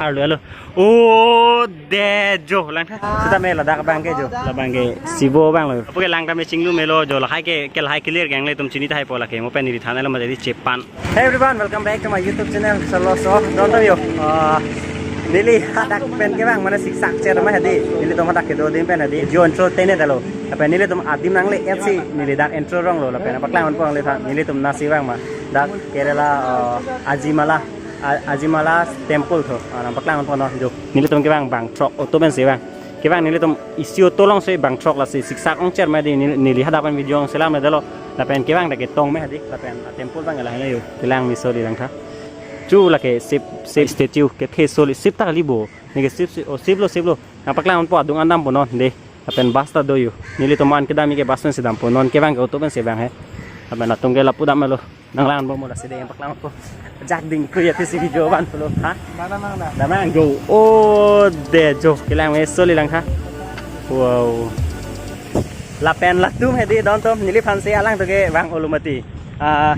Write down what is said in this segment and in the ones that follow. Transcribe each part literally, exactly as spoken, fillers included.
Arlo, arlo. Oh, de jo langtha. Sitame ladak abang ke jo. Labang ke Sivo abang lo. Apot ke lang tame chinglu melo jo, lahai ke, ke lahai clear ke nanglitum chini tahai po lake. Mo pen neli than lo mate di chepan. Hey everyone, welcome back to my YouTube channel. Salo so, don to yo. Ah, neli hadak pen kevang mane siksak cher ma hedi. Nelitum hadak kedo adim pen hedi. Jo intro tene dalo. Lapen nelitum adim nangle-etsi neli dak intro rong lo. Lapen nangpaklang ponpo nangliphan. Nelitum nasi vang ma. Dak Kerala, ah, Ajimala, A-, Ajimala temple tho. Ah, nangpaklang ponpo non jo. Nelitum kevang bang throk auto pensi vang. Kevang nelitum isi auto alongsi bang throk, lasi siksak ong cher ma di neli, neli hadak pen video ong selam dalo. Lapen kevang dak ketong ma hedi, lapen a temple abang lahai lo yo. Kelang miso di langtha. Chu lake Shiv, Shiv statue kethe soli, Shiv ta kali bo. Ne ke Shiv, Shiv, oh, Shiv lo, Shiv lo. Nangpaklang ponpo adung an dampo non de. Lapen bus ta do yo. Nelitum an kedam ke bus pensi dampo, non kevang ke auto pensi vang he. Lapen latum ke lapu dam lo. Nanglang ponpo mo, lasi de nangpaklang ponpo. Jak ding kru ya tisi video van pulo. Ha? Mana, mana? Damnang jo. Oh, de jo. Kelang me soli langtha. Wow. Lapen latum hedi don tom neliphansi alangtum kevang olo mati. Ah,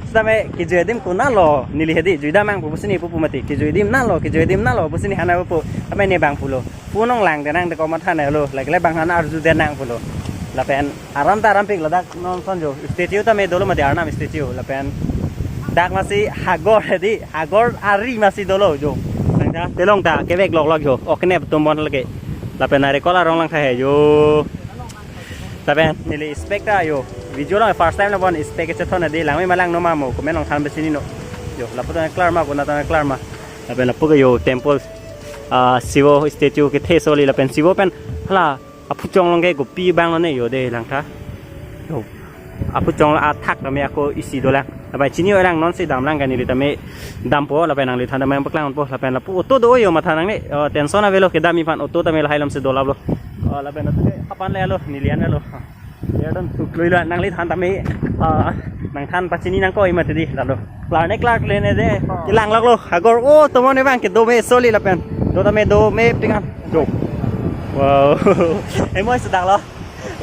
sitame kejui adim konatlo neli hedi jui damnang pu pusi ne pupu mati. Kejui adim natlo, kejui adim natlo pusi ne hana pupu. Tame ne bang pulo. Phone ong lang denang de komat hana lo. Lake le bang hana arju denang pulo. Lapen aram ta arampik ladak non son jo. Statue tame dolo mati, Arnam statue. Lapen dak masi hagor hedi, hagor ari masi dolo jo. Langtha, telong ta kevek lok lok jo. Ok ne tum bon lake. Lapen narikol arong langtha he jo. Lapen neli spec ta yo. Video along first time lo bon spec kechethon hedi, langme ma langno ma mo. Comment along than pensi chini non. Jo, lapu ta klar ma, konat ta klar ma. Lapen lapu ke yo temple, ah, Sivo statue kethe soli lapen Sivo pen hala aphuchong along ke kopi abang lo ne yo de langtha. Yo. Aphuchong athak tame ako isi dolang. Lapen chini orang nonsi damlang kan neli tame dampo, lapen nangli than tame nangpaklang ponpo, lapen lapu auto do yo matha nangne, oh, tension avelo kedam iphan auto tame lahai lam si dolap lo. Oh, lapen auto ke apan le lo, neli an lo. Ya don tu klui lo nangli than tame, ah, nangthan pachini nangkoi mati di lalo. Klar ne klar kle ne de. Kelang lok lo. Hagor, oh, tomon ne bang kedo me soli lapen. Do tame do mepik an. Jo. Wow. Emoi sedak lo.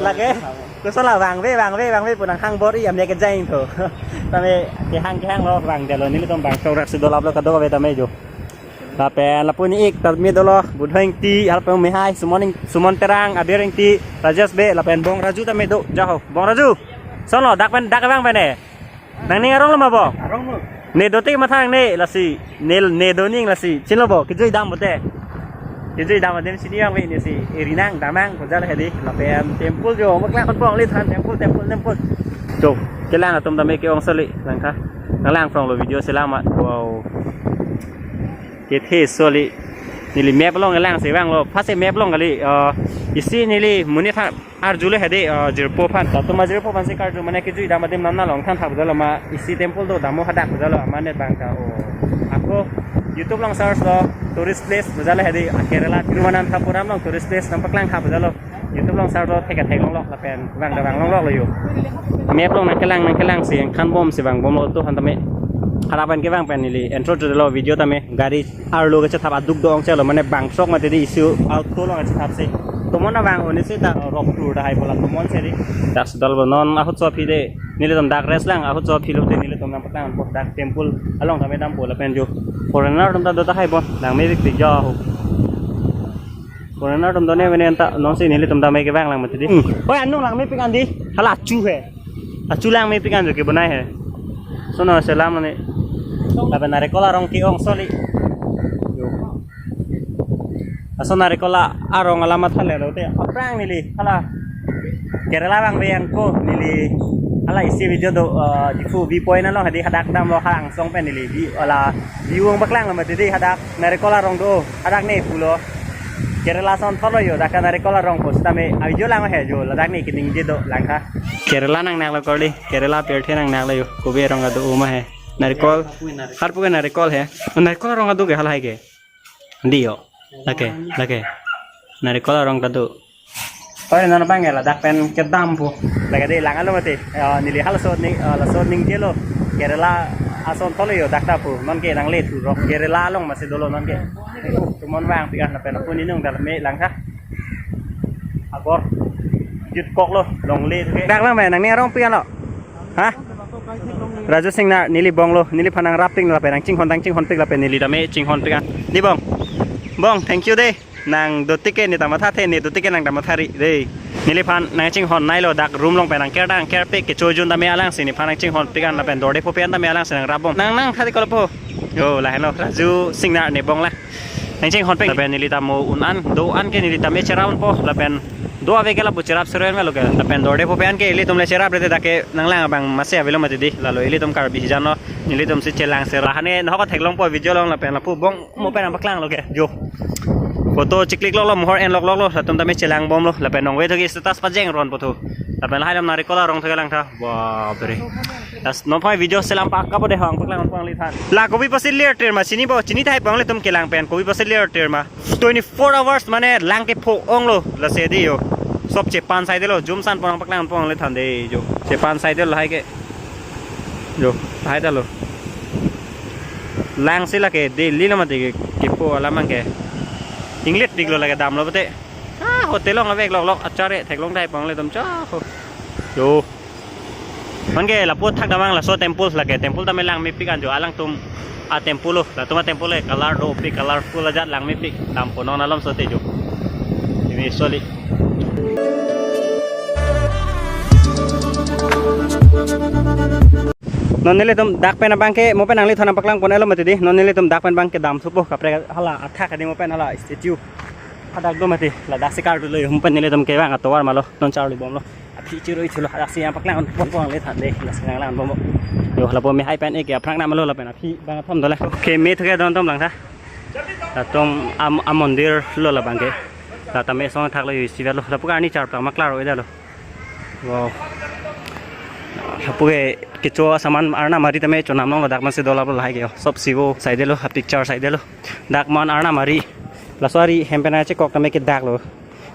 Lake. Koson la vangve, vangve, vangve pu nanghang bor-i amya kejang tho. Tame kehang kehang lo vang delo, nelitum bang throk rak si dolap lo kadokave tame jo. Lapen lapu ne-ik tame dolo, Budho Ingti, lapen Mehai, Sumon Ing-, Sumon Terang, Aber Ingti, Rajesh Bey, lapen Bong Raju tame do, jaho. Bong Raju. Son lo, dak pen, dak vang pen ne. Nangning arong lo ma bo? Arong lo. Ne dote matha nangne lasi, ne, ne doning lasi. Chinilo bo, kejui dam bote. Kejui dam adim chini vangve nesi eri nang damnang pu jal hedi. Lapen temple jo, paklang ponpo nangliphan temple, temple, temple. Jo, kelang atum tame ke-ong soli langtha. Nanglang from lo video selam ma. Wow. Kethe soli. Neli map along lang si vang lo. Phase map along kali. Eh, isi neli monit tha arju le hedi, eh, jirpo aphan. Latum ajirpo aphansi karju mane kejui dam adim nam nalong than thap jalo ma isi temple do damo hadak jalo mane bang ta o. Ako YouTube along search lo tourist place jalo hedi Kerala Thiruvananthapuram along tourist place nangpaklang thap jalo. YouTube along search lo thek thek long lok lapen vang ta vang long lok lo yo. Map along nangkelang nangkelang si khan bom si vang bom lo to han tame. Halapan kevang pen neli intro to lo video tame gari arlo kechethap aduk do-ong chelo mane bang throk mati di isi auto along kechethap si. Tomon na vang oni si ta rok tur ta hai bola tomon si di. Dak sudal bo non ahut so aphi de nelitum dak rest lang ahut so aphi lo te nelitum nangpaklang ponpo dak temple along tame dampo lapen jo. Foreigner atum ta do tahai bon langme bik bik jo ho. Foreigner atum do ne mene anta non si nelitum tame kevang lang mati di. Hmm. Oi anung langmepik an di. Hala achu he. Achu langmepik an jo kebonai he. Sono selam ne. Lapen narikol arong ke-ong soli. Jo. Laso narikol arong alam matha le lo te aphrang neli hala Kerala vangve ako neli hala isi video do, eh, Diphu view point along hedi hadak damlo ha angsong pen neli view hala view ong paklang lo mati di hadak narikol arong do hadak ne pulo Kerala ason tholo yo dak narikol arong pu sitame a video lang he jo ladak ne keningje do langtha. Kerala nangnak lo korli, Kerala pirthe nangnak lo yo, kobe arong ado uma he. Narikol, harpu ke narikol he. Narikol arong ado ke halahai ke. Di yo. Lake, lake. Narikol arong ta do. Oi, non bang ya ladak pen kedam pu. Lake de lang alo mati. Eh, neli halaso ni, eh, laso ningje lo. Kerala ason tholo yo dak ta pu. Non ke nangle thu rok. Kerala along masi dolo non ke. Tumon vangpik an lapen pu ninung dal me langtha. Agor. Jut kok lo longle ke. Dak lang me nangning arong pik an lo. Ha? Raju Singnar neli bong lo, neliphan nangrap pik lapen nangchinghon tang chinghonpik lapen neli tame chinghonpik an. Di bong. Bong, thank you dei. Nang dotik ke ne ta mathathe, ne dotik ke nang ta mathari dei. Neliphan nangchinghon nailo, dak room along pen nangker ta nangkerpik, kecho jun tame alangsi nephan nangchinghonpik an lapen dordepho pen tame alangsi nangrapbom. Nang nangthari kolopo. Yo, lahenlo Raju Singnar ne bong la. Nangchinghonpik lapen neli ta mo un an, do an ke neli tame cherap unpo lapen do ave ke lapu cherap sero en melo ke. Lapen dordepho pen ke ilitum le cherap rete dak ke nanglang abang masi avelo mati dei. Lalo ilitum Karbi hijan lo, nelitum si chelang sero. Lahane nahok theklongpo video along lapen lapu bong mo pen nangpaklanglo ke jo. Photo chiklik loklo, mohor en lokloklo, latum tame chelangbomlo, lapen nong ve thoke status pajeng ron po thu. Lapen lahai lam narikol arong thoke langtha. Bapre. Das non phai video selam pak kapo dei, hang paklang pang lithan. La kopi pasi lir tir ma chinipo, chinithe pang le tum kelang pen, kopi pasi lir tir ma. Twenty-four hours mane lang kepho onglo, lasi dei yo. Sob chepan saidelo, jum san pang paklang pang lithan dei jo. Chepan saidelo hai ke. Jo, hai ta lo. Lang si lake daily lo mati ke, kepho alam abang ke. Inglet pik lo lake damlo pute. Ah, hotel along avek loklok achar e theklong thai pang le tum cha ho. Jo. Anke lapu thak damang laso temple lake, temple tame lang mepik an jo, alangtum a temple lo, latum a temple le color dopik, colorful ajat lang mepik, dampo non alom so te jo. Ini soli. Non nelitum dak pen abang ke, mo pen nanglithan nangpaklangpon elo mati dei. Non nelitum dak pen abang ke damthupo, kaprek hala athak adi mo pen hala statue. Hadak do mati, ladak si kardulo yo, mo pen nelitum kevang atovar malo, non charlibomlo. Aphi chirui chulo, hadak si nangpaklangpon pon lithan dei, hadak si nanglangponbom. Yo, lapu me hai pen eke aphrang namlo lapen aphi abang athom dole. Okay, me thoke don atum langtha. Latum am, a mondir lo labang ke. La tame song thaklo yo, isi lo, lapu arni char plak ma klaro edalo. Wow. Lapu ke kecho asaman Arnam ari tame chonam longlo, dak masi dolaplo lahai ke yo. Sob sivo saidelo, ha picture saidelo. Dak man Arnam ari. Laso ari hem pen chekok tame ke dak lo.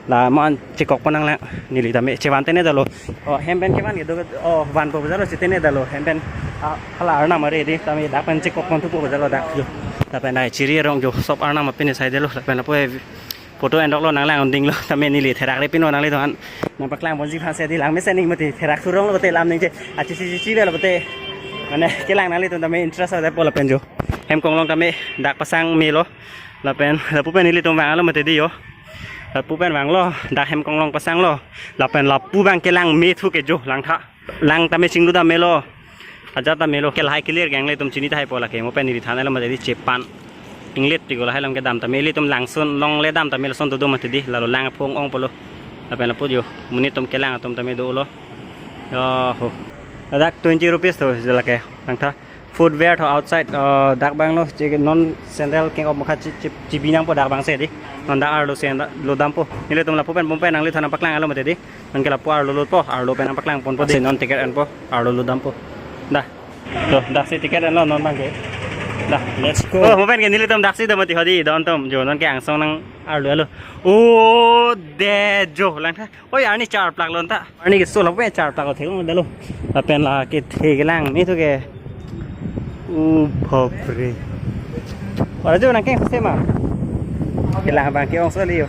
La man chekokpon nanglang, neli tame chevan tene dalo. O hem pen kevan ke do, o vanpo jalo chetene dalo. Hem pen, ah, hala Arnam ari dei tame dak pen chekokpon thupo jalo dak jo. Lapen ai chiri arong jo, sob Arnam apin saidelo. Lapen lapu photo endoklo, nanglang undinglo, tame neli therak re pino nanglitum aphan nangpaklangponji aphan si dei, lang mesen ning mati, therak thuronglo pute lam ningje, achi si si si lo pute, mane kelang nanglitum tame interest ave po lapen jo. Hem konglong tame dak pasang melo, lapen lapu pen ilitum vanglo mati dei yo. Lapu pen vanglo, dak hem konglong pasanglo, lapen lapu abang kelang me thu ke jo langtha. Lang tame chinglu dam melo. Ajat ta melo ke lahai kelir gang le tum chinithe po lake mo pen neli than elo mati dei chepan. Inglet pik lo lahai lam kedam tame ilitum langsun along le dam tame lason dodo mati dei lalo lang aphong ongpo lo. Lapen lapu jo monit atum kelang atum tame dolo. Yo ho. Ladak twenty rupees tho lake langtha. Footwear tho outside, uh, dak abang lo, che non sandal keng-op mokha chi, chi, chibi nangpo dak abang si dei. Non dak arlo si lo dampo. Nelitum lapu pen pum pen nanglithan nangpaklang elo mati dei. Non ke lapu arlo lutpo, arlo pen nangpaklangponpo dei. Non ticket enpo, arlo lut dampo. Dah. To, dak si ticket enlo non abang ke. Dah, let's go. Oh, mo pen ke nelitum dak si do mati ho dei, don atum. Jo, non ke angsong nang arlo elo. Oh, dei jo langtha. Oi, arni char plak lo anta. Arni keso lapu pen char plak lo theklong dalo. Lapen la kethe kelang me thu ke. U bapre. Ora jo nang keng se ma. Kelang abang ke ong so le yo.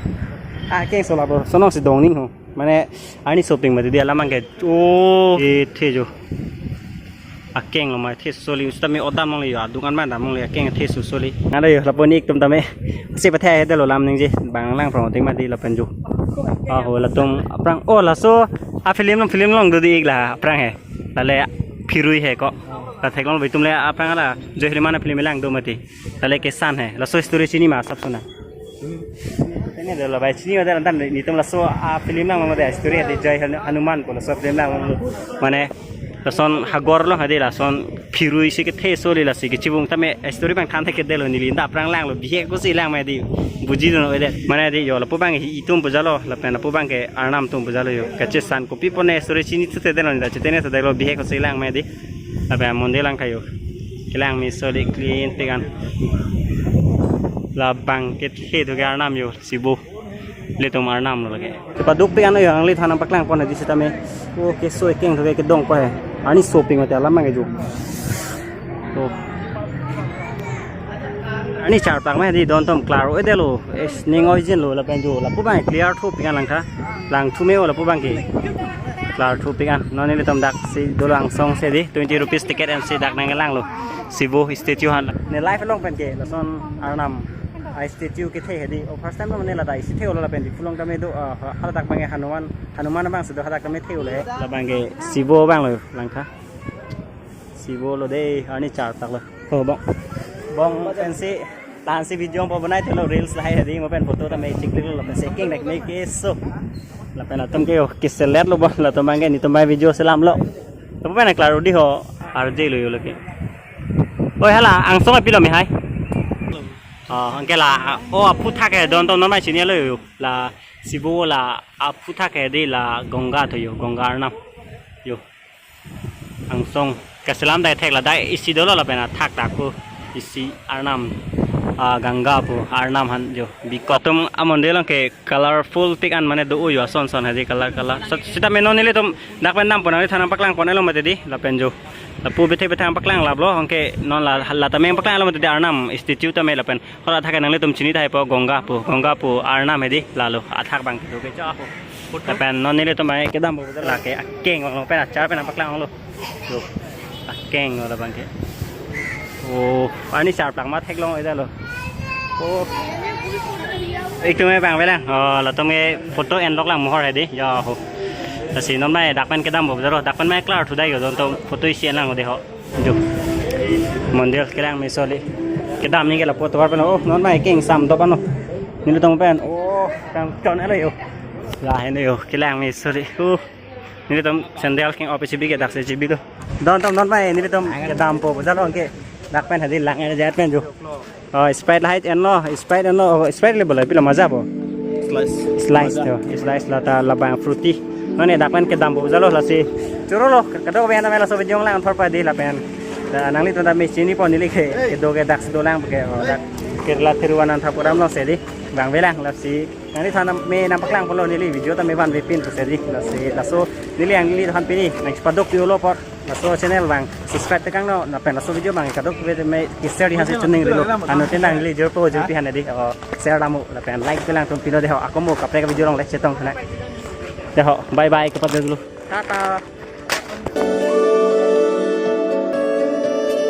Ah, keng so lapu. Sonong si dong ning ho. Mane arni shopping mati dei alam abang ke. Oh, kethe jo. Akeng lo ma the soli, usta me odam longle yo, adung an ma dam longle, akeng the su soli. Nang do yo, lapu ne ik atum tame. Si pathe he dalo lam ningje, bang lang prong ting ma dei lapen jo. Ah, ho latum aphrang, oh, laso, a film along, film along do dei ik la, aphrang he. Lale phirui he ko. La theklong bai atum le aphrang la, Joy Haliman a film lang do mati. Lale kesan he, laso story chini ma sap sona. Tene dalo bai chini ada antam nelitum laso a film lang lo dei story dei Jai Hanu-, Hanuman ko laso film lang lo. Mane lason hagor lo ha dei lason phirui si kethe soli lasi kechibung tame story abang than thek dei lo neli anta aphrang lang lo bihek ko si lang ma dei buji do no dei. Mane dei yo lapu abang hi itum pu jalo lapen lapu abang ke Arnam atum pu jalo yo. Kachesan kopi pone story chinithe dei lo neli ta chetene the dei lo bihek ko si lang ma dei. Lapen mondir lang kayo. Kelang me soli clean pik an. Labang kethe thu ke Arnam yo, sibo. Ilitum Arnam lo lake. Kepaduk pik an yo, nanglithan nangpaklangpon dei sitame. Oh, keso ekeng thu ke kedong ko he. Arni shopping mati alam abang ke jo. To. Arni char plak ma dei don atum klaro edelo. Es ning oi jin lo lapen jo. Lapu abang clear thu pik an langtha. Langthu me-o lapu abang ke. Klarthu pik an. Non nelitum dak si dolo angsong si dei twenty rupees ticket ensi dak nangkelanglo. Sibo statue aphan. Ne live along pen ke lason Arnam A statue kethe hedi. O first time mane ladak isi the-olo lapen Diphu along tame do, ah, haladak abangke Hanuman, Hanuman abang si do, hadak tame the-olo he. Labangke Sibo abang lo langtha. Sibo lo dei, arni charplak lo. Oh, bong. Bong pensi, lahensi video po banai telo, reels lahai hedi, mo pen photo tame chiklik lo, pensi kengnek me keso. Lapen atum ke, oh, keselet lo bong, latum abangke netum abang video selam lo. Lapen pen klaro di ho, arje lo yo lo ke. Oi, hala, angsong apilo me hai. Oh, anke la, oh, aphuthak he, don ton non mai chini lo yo. La, Sibo la, aphuthak he di la, Ganga tho yo, Ganga Arnam. Yo. Angsong keselam dai thek la dai isi dolo lapen athak ta ko isi Arnam, ah, Ganga pu Arnam han jo bikok. Atum amondir along ke colorful tik an mane do yo ason son hedi color color. Seta me non nelitum dak pen dampo nangli than nangpaklang pon-elo mati di lapen jo. Lapu bethek bethek nangpaklang laplo anke non la la tame nangpaklang-elo mati di Arnam statue tame lapen. Hala athak ke nanglitum chini tahai po Ganga pu, Ganga pu Arnam hedi lalo athak abang kedo ke cha pu. Lapen non nelitum abang kedam pu lake akeng ong pen achar pen nangpaklang onglo. Lo. Akeng lo abangke. Oh, arni charplak ma theklong ida lo. Oh. Itum abang avelang. Oh, latum ke photo enlok lang mohor hedi. Ya ho. Lasi non mai dak pen kedam pu jaro, dak pen mai klar thudai yo don to photo isi enlang dei ho. Jo. Mondir kelang me soli. Kedam ni ke lapu tovar pen, oh, non mai kengsam do pano. Nelitum pen, oh, kangchon elo yo. Lahen yo, kelang me soli. Oh. Nelitum sandal keng-op isi bi ke daksi chibi do. Don tom non mai nelitum kedam po jalo anke dak pen hedi lang-et jat pen jo. Oh, Sprite lahai enlo, Sprite enlo, oh, Sprite le bola pilo Maaza po. Slice. Slice Maaza. To, slice lata labang fruity. Non ne dak pen kedam pu jalo lasi. Choro lo, kadokave tame laso video lang thor pa di lapen. Da nanglitum tame chini po neli ke, kedo ke daksi dolang ke, oh, dak Kerala Thiruvananthapuram along si di. Abang avelang lasi. Nangli than me nangpaklang ponlo neli video tame vanve pin pusi di. Lasi, laso neli ang neli than pini nangchepaduk pi-olo apot. Laso channel abang subscribe tekang non, lapen laso video abang kadokave tame share di hansi chuning rilo. Anuttin nangli jor po jor pi han di, oh, share dam-o, lapen like avelang atum pilo dei ho, ako mo kaprek video along le chetong thana. Dei ho, bye bye, kepat dulu. Tata.